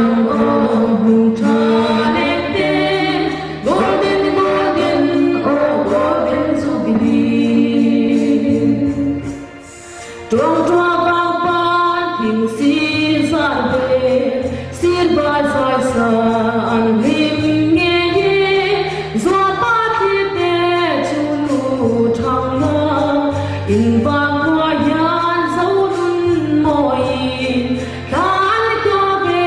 ang aw hmun tha leh te, Golden Golden aw Golden Jubilee. Ṭawngṭua vang pan thing si zar ve, Silva zai sa an hlim ngei e, Zuapa thlir te chu nu ṭhang la, In vang khua hian zo nun mawiin, Thla an tuah ve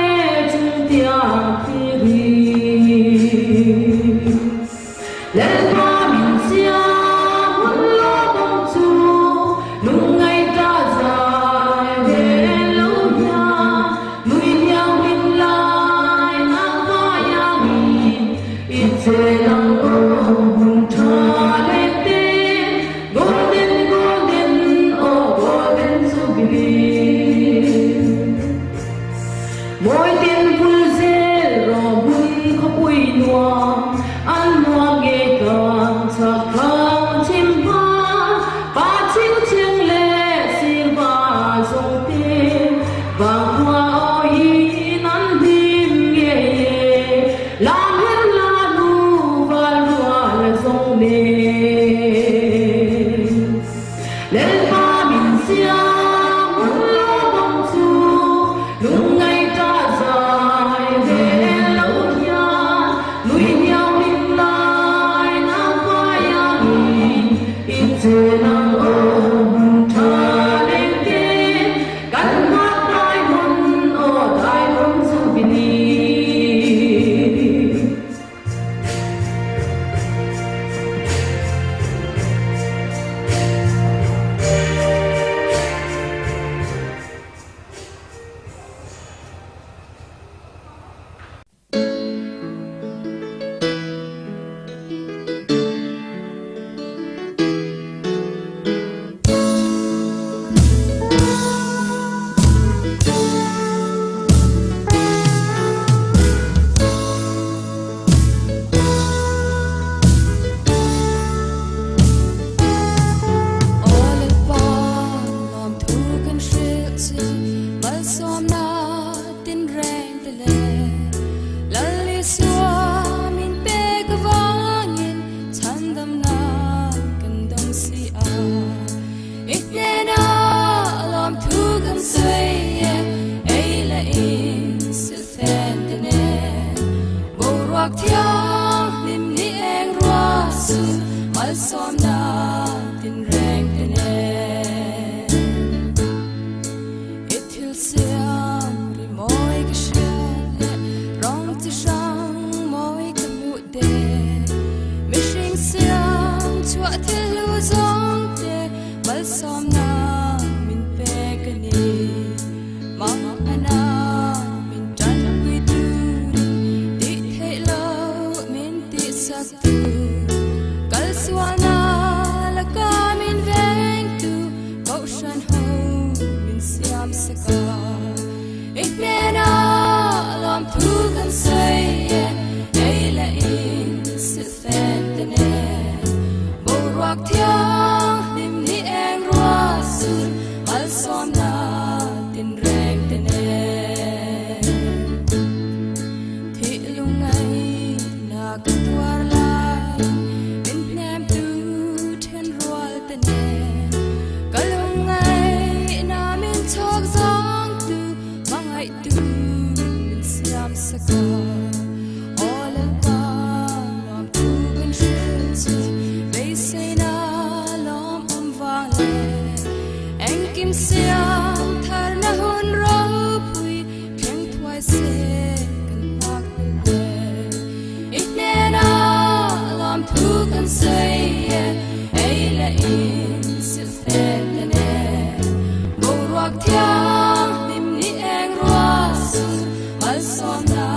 chung tiang thlir hi. Lalpa min siam hun lawmawm chu lungngaihta zai ve lo hian nui hliau hlim lai nang vaiangin i chen ang aw hun tha leh te Golden Golden aw Golden Jubilee Mawi tin vul zel rawh hmun khawpui nuam an nuam ngei tlang chhak thlang chim hma pa chhing chheng leh sirva zawng te vangkhua awiin an hlim ngei e lam her la nu val rual zawng nen. Lalpa min siam hun lawmawm chu lungngaihta zai ve lo hian nui hniau hlim lai nang hmaiangin i chen ang aw hmun tha leng te kan hmat dai hawn aw dai hawn chu bini. Aw Lalpa, lawmthu kan hrilh che, malsawmna tinreng te leh Lal Isua min pek avangin chhandamna kan dawng si a. I hnenah lawmthu kan sawi e, ei leh in silfen te nen. Boruak thianghlim ni eng rua su malsawmna tinreng te nen. I thil siam ri mawi ka hriat leh rawng chi hrang mawi ka hmuh te. Mihring siam chhuah thil hlu zawng te malsawmna min pek a ni. Mang ana min tanpui turin tih theih loh min tihsak tu. Kal sualna laka min vengtu Kohhran ho min siam sak a. I hnenah lawmthu kan sawi e, ei leh in silhfen te nen. Boruak thianghlim ni eng rua sur malsawmna tinreng te nen. Thih lungngaihna ka tuar laiin min hnemtu then rual te nen. Ka lungngaihna min chhawk zawngtu hmangaihtu min siam sak a. Aw Lalpa lawmthu kan hrilh che, beiseina lawmawm vang leh engkim siam tharna hun ropui thleng thuai se kan nghak hlel hle. I hnenah lawmthu kan sawi e, ei leh in silhfen te nen. Boruak thianghlim ni eng rua sur malsawmna.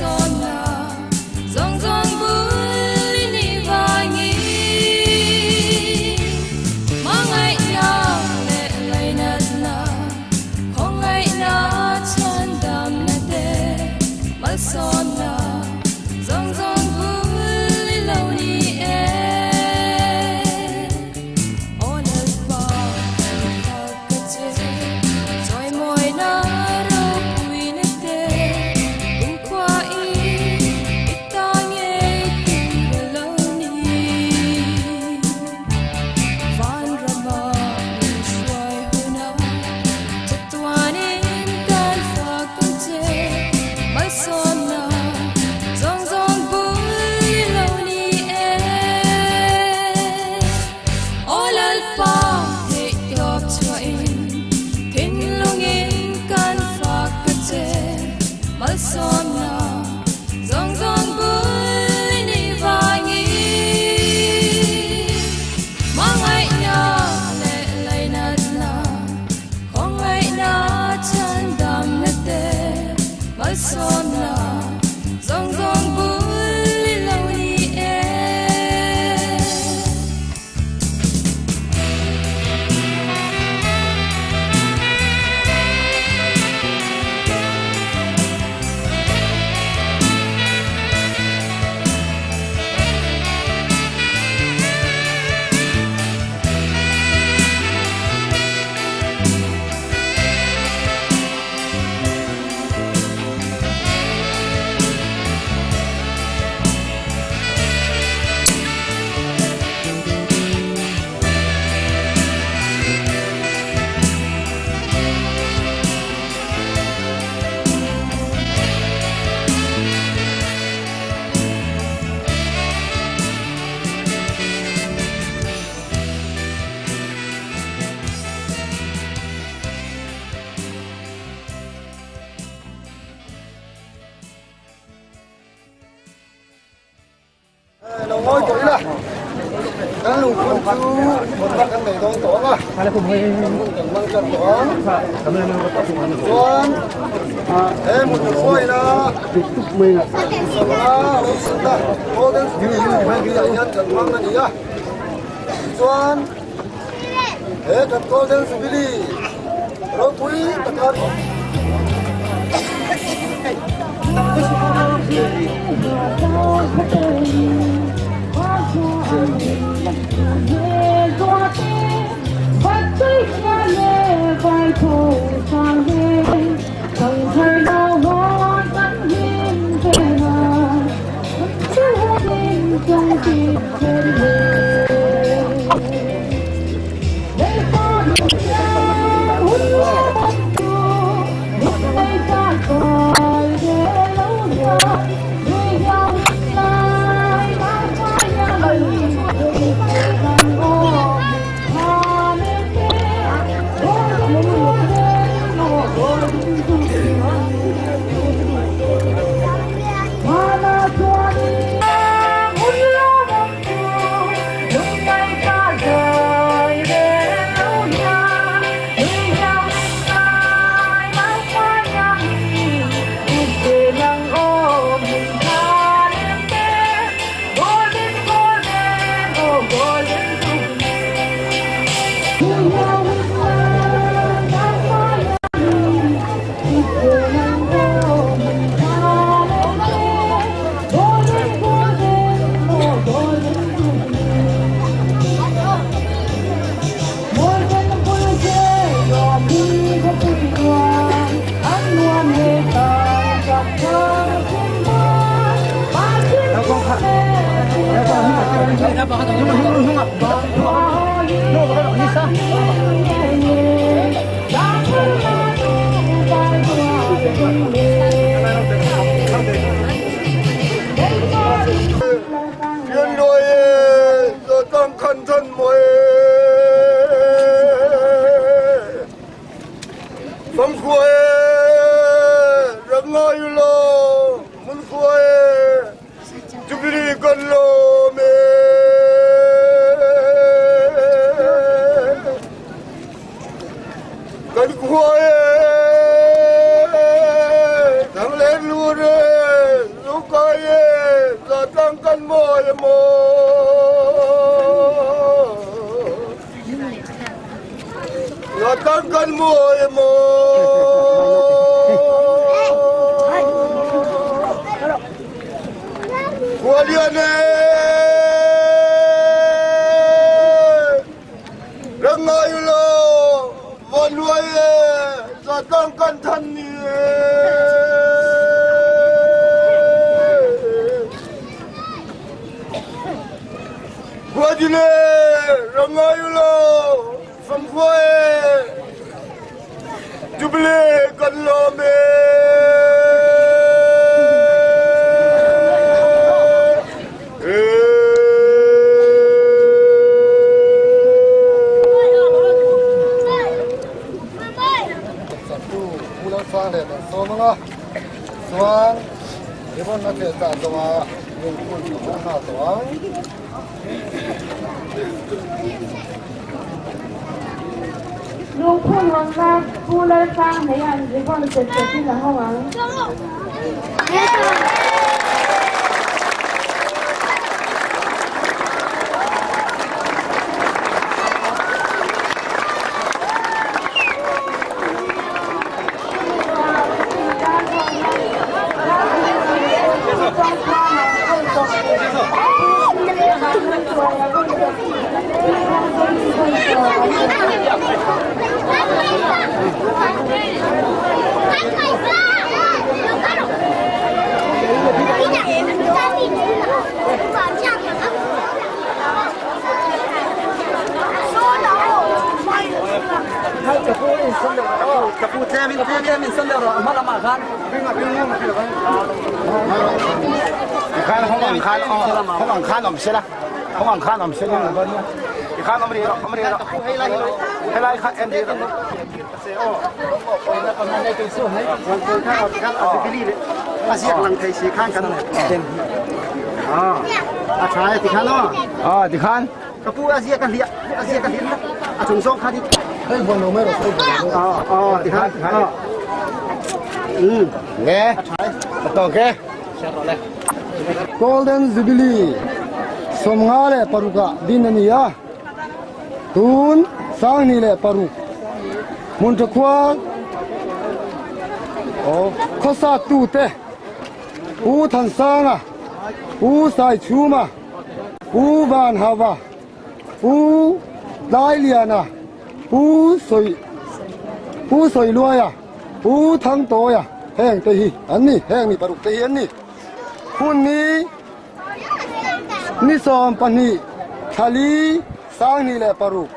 Malsawmna zawng zawng bul i nih vangin. Hmangaihna leh lainatna, khawngaihna chhandamna te, malsawmna zawng zawng bul i lo ni e. Aw Lalpa, kan fak ka che, chawimawina ropuina te, kumkhua i i ta ngei tur a lo ni. Vanrama min hruai huna chatuanin kan fak ang che, malsawmna zawng zawng bul i lo ni e. Aw Lalpa, theih tawp chhuahin thinlungin kan fak ka che, malsawmna zawng zawng bul i nih vangin. Hmangaihna leh lainatna, khawngaihna chhandamna te, malsawmna zawng zawng bul i lo ni e. Lo ngawi tawh ila, kan lungphun chu hawnna kan nei dawn tawh ang a, kan hun kan hmang tlat tawh ang. Chuan he hmun hruaina sanga lo silna Golden Jubilee ah hian kan hmang a ni a, tichuan he kan Golden Jubilee ropui taka Khualian e! Ram ngai u law, van luai e, zatlang kan than ni e. Khuadin e, ram ngai u law, famkhua e, Jubilee kan lawm e. Chuan ribbon a tleh tah zawng a lungphun a hawng nghal tawh ang. Lungphun hawnna Pu Lalsang Hmeia'n ribbon chet chetin a hawng ang. Golden Jubilee 56 ah din a ni a, tun 26 hmun tha khua khawsa tute Pu Thansanga, Pu Saichhuma, Pu Vanhava, Pu Tlailiana, Pu Sawi Pu Sawiluaia, Pu Thangtawia heng te hi an ni, heng mi paruk te hi an ni. Hun ni ni 12 thlali 26.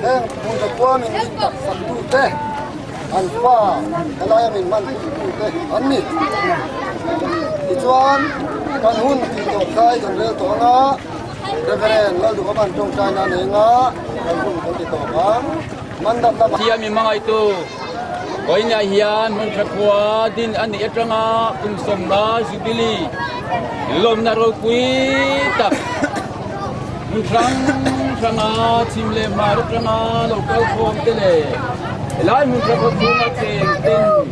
Heng hmun khua min din tak sak tu te an fa helaia min man tu te an ni. Tichuan kan hun tih tawh kai kan rel tawh anga Reverend Lalduhawman tawngtaina a nei anga kan hun kan ti tawp ang. Mandap lamah. Thiam i hmangaitu Vawiinah hian hmun tha khua din a nih atanga kum 50 Jubilee lawmna ropui tak hmun hrang hranga chhim leh hmar atanga lo kal khawm te leh helai hmun tha khua chhunga cheng ten.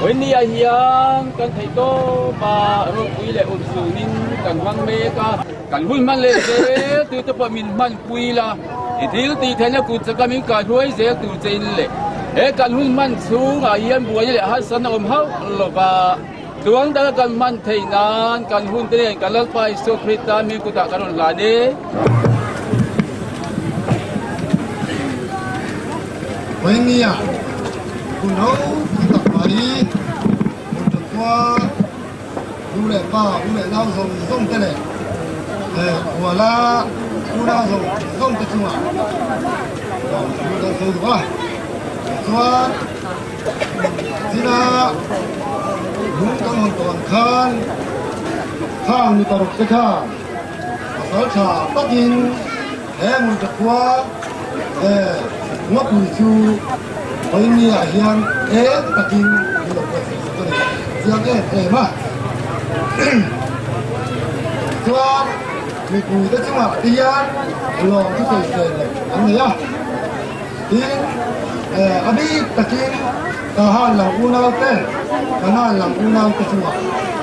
Vawinia hian kan theih tawp a, ropui leh urhsunin kan hmang mek a. Kan hun hman leh zel tur te pawh min hmanpui la, i thil tih theihna kut chaka min kaihruai zel tur che in le. He kan hun hman chhungah hian buaina leh harsatna awm hauh lo va, tluang taka kan hman theih nan kan hun te nen kan Lalpa Isua Krista hming kutah kan rawn hlan e. Vawinia hun ropui tak mai hun tha khua U leh pa, u leh nau zawng zawng te leh Kuala u nau zawng zawng te chungah lawmthu kan sawi duh a. Tichuan, china lung kan hawn tawh ang khan khang mi paruk te khan pasal tha takin he Hmunṭha khua Ngawpui chu Vawinia hian eng takin min lo buatsaih sak a ni. Chiang em em a. Chuan mipuite chungah te hian lawm chu sawisel loh an nei a. Tin, a bik takin Tahan lam unaute, Kanan lam unaute chungah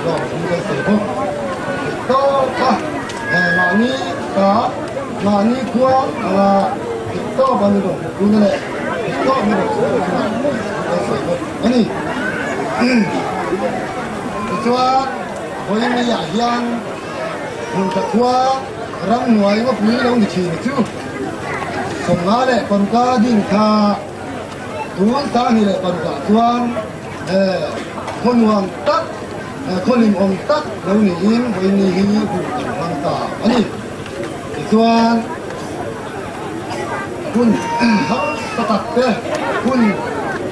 lawm thu kan sawi bawk. Tawp a. Mahni ta, mahni khua anga theih tawp a ni rawn hmuhpui leh theih tawp ni rawn chhuah chungah kan sawi bawk a ni. Tichuan, Vawiinniah hian Hmuntha khua ramhnuai ngawpui lo ni thin chu 56 din kha tun 26ah chuan khaw nuam tak, Khaw limawm tak lo niin Vawiini hi hun kan hmang ta a ni. Tichuan, hun harsa tak te, hun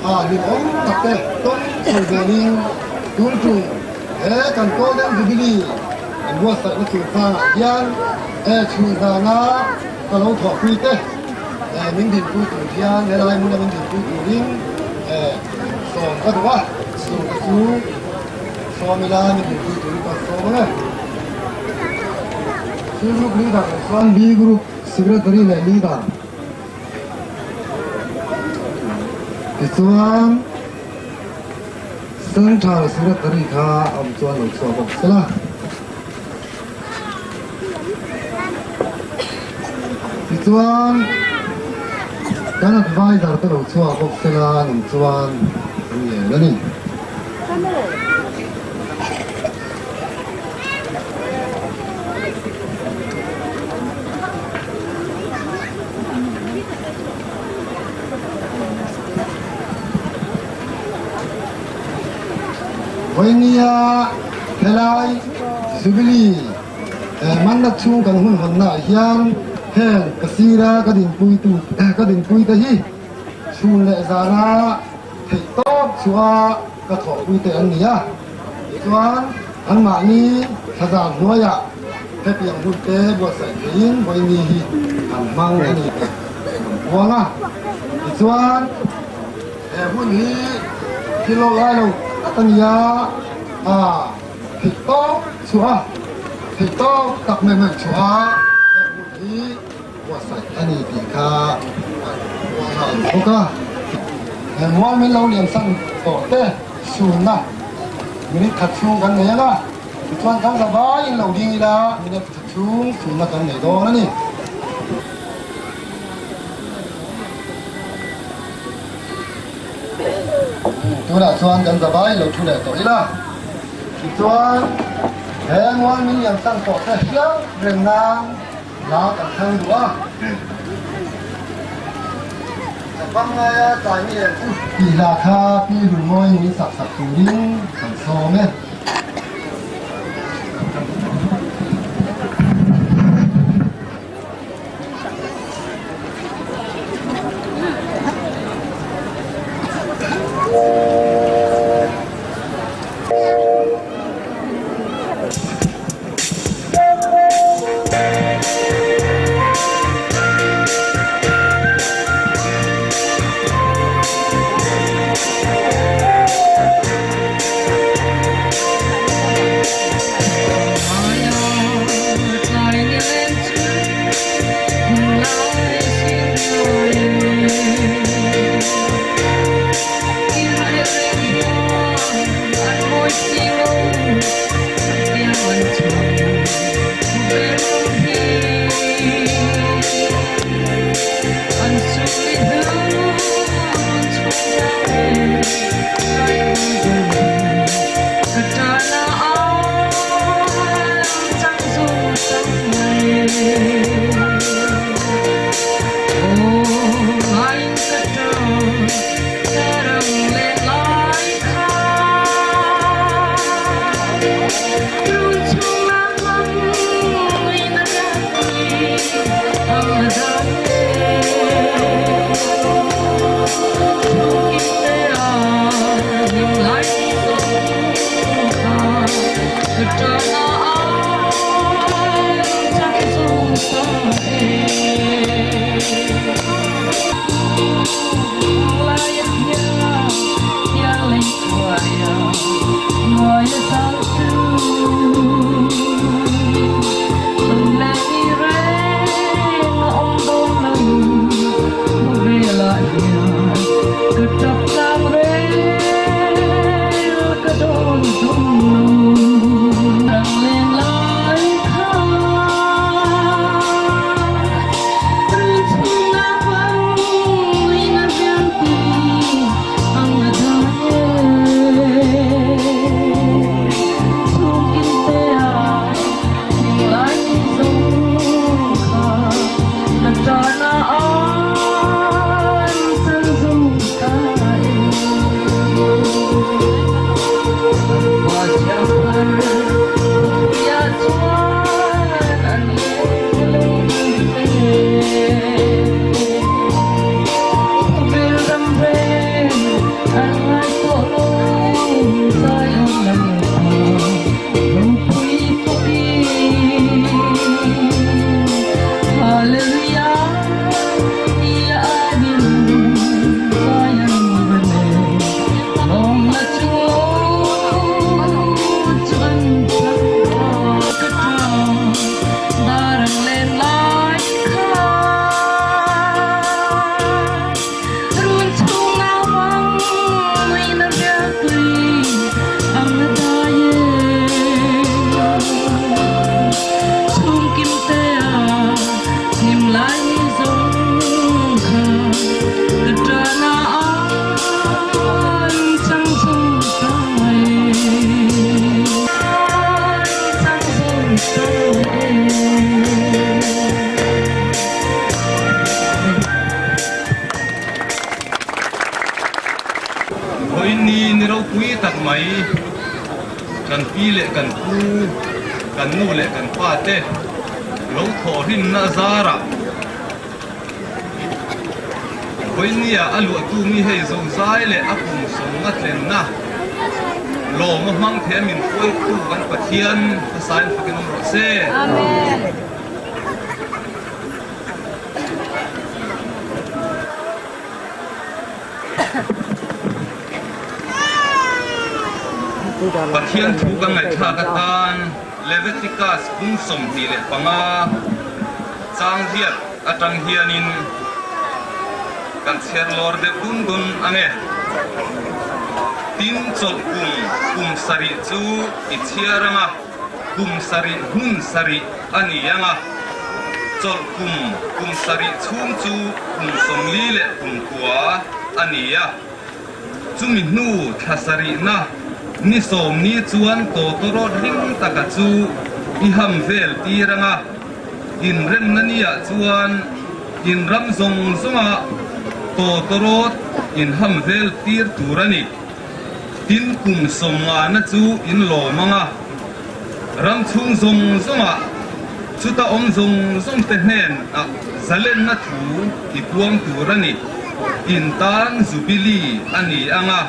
hlimawm tak te tawng chho zelin tun tum he kan Golden Jubilee kan buatsaihna chungchangah hian chhun zana ka lo thawhpui te min dinpui tur hian helai hmuna min dinpui turin sawm ka duh a, chu te chu Sawmila ni dinpui turin ka sawm ang e. C group leader leh chuan B group secretary leh leader tichuan central secretary kha awm chuan lo chhuak bawk sela. Tichuan kan advisor te lo chhuak bawk sela an awm chuan an ngen a ni. Vawinia helai Jubilee manna chhung kan hun hawnna ah hian heng ka sira ka dinpuitu ka dinpuite hi chhun leh zana theih tawp chhuah ka thawhpuite an ni a. Tichuan anmahni thlazar hnuaiah hetiang hun te buatsaih theiin Vawiini hi an hmang a ni tih kan puang a. Tichuan he hun hi thil lo lai lo tak a ni a, theih tawp chhuah a, theih tawp tak mai mai chhuah a he hun hi buatsaih a ni tih kha kan puang nghal bawk a. He mual min lo lian san tawh te sunna minute khat chhung kan nei ang a, tichuan kan za vaiin lo ding ila minute khat chhung sunna kan nei dawn a ni. Tunah chuan kan za vai lo thu leh tawh ila, tichuan he mual min lian san tawh te hriat reng nan hla kan thlang duh a. Ka pangngaia tlai ni em chu tih hla kha Pi Hlunmawi min sak sak turin kan sawm e. Vawiini ni ropui tak mai kan pi leh kan pu, kan nu leh kan pa te lo thawhrimna zarah Vawinia a luahtu mi hei zozai leh a kum sawmna tlenna lawm a hmang thei a min hruaitu kan Pathian hmasain fakin awm rawh se. Amen. Pathian thu kan ngaihthlak atan Leviticus kum 25 chang riat atang hianin kan chhiar lawr deuh dun dun ang e. Tin chawlh kum kum sarih chu i chhiar ang a, kum sarih hmun sarih a ni ang a, chawlh kum kum sarih chhung chu kum 49 a ni a. Chumi hnu thla sarihna ni sawm ni chuan tawtawrawt hlim taka chu i ham vel tir ang a, inremna niah chuan in ram zawng zawnga tawtawrawt in ham vel tir tur a ni. Tin kum 50na chu in lawm ang a, ram chhung zawng zawngah chuta awm zawng zawng te hnenah zalenna thu i puang tur a ni. In tan Jubilee a ni ang a,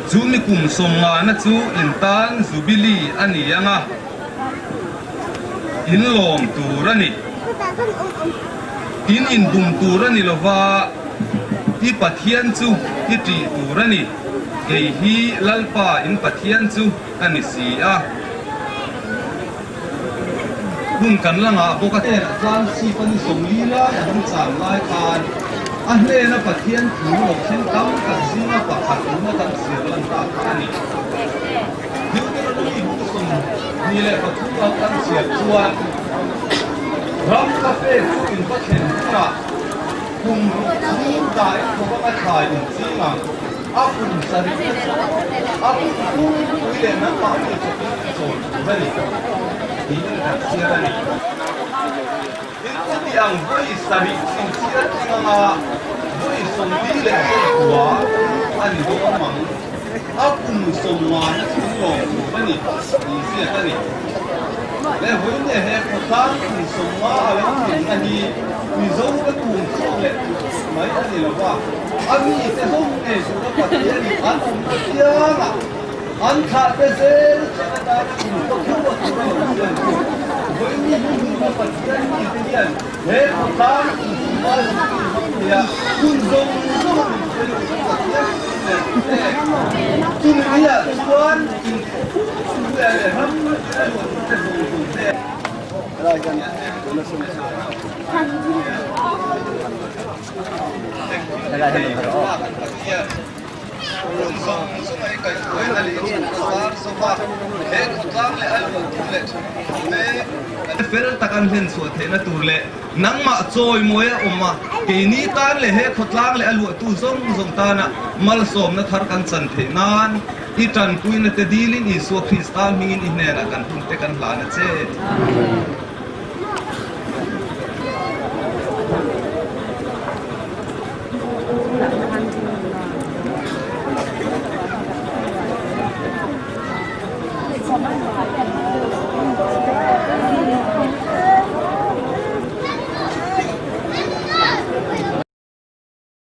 chu mi kum 50na chu in tan Jubilee a ni ang a, in lawm tur a ni. In inbum tur a ni lova, i Pathian chu i ṭih tur a ni, kei hi Lalpa in Pathian chu ka ni si a. Hun kan la ngah bawk a. Hnenah chuan Sifa ni 40 lai a han chan lai khan a hnena Pathian thu lo thleng tam tak zinga pakhat tuna kan chhiar lan ta kha a ni. Deuteronomy bu 23 a kan chhiar chuan ram ka pek chu in va thlen hunah kum ruk chhung dai khawp anga thlai in ching ang. A kum sarih te chu a kum pum pui leh nangmahni chawpin i chawl tur a ni tiin kan chhiar a ni. Tin, chuti ang vawi sarih chhinchhiar tling anga vawi 49 a ni dawn mang. A kum 50 na chu. lawm tur a ni tih ziak a ni. Le vawiin he khawtlang insawmnga a lo tlinna hi Mizo te kum chhuak leh tur mai a ni lo va, a mite zawng ngei tura Pathianin an awmna chiangah an thlah te zel chen atana kum khaw theuh a tur a lo siam chu. Vawiin hi huna Pathian mite hian he khawtlang insawmnga lo tlin hmang thei a, hun zawng zawng a min hruai tura Pathian leh te chumi niah chuan Fel tak an hlen chhuah theihna tur leh nangmah chawimawi a awm a, keini tan leh he khawtlang leh a luahtu zawng zawng tana malsawmna thar kan chan theih nan I tanpuina te dilin Isua Krista hmingin i hnenah kan hun te kan hlan a che.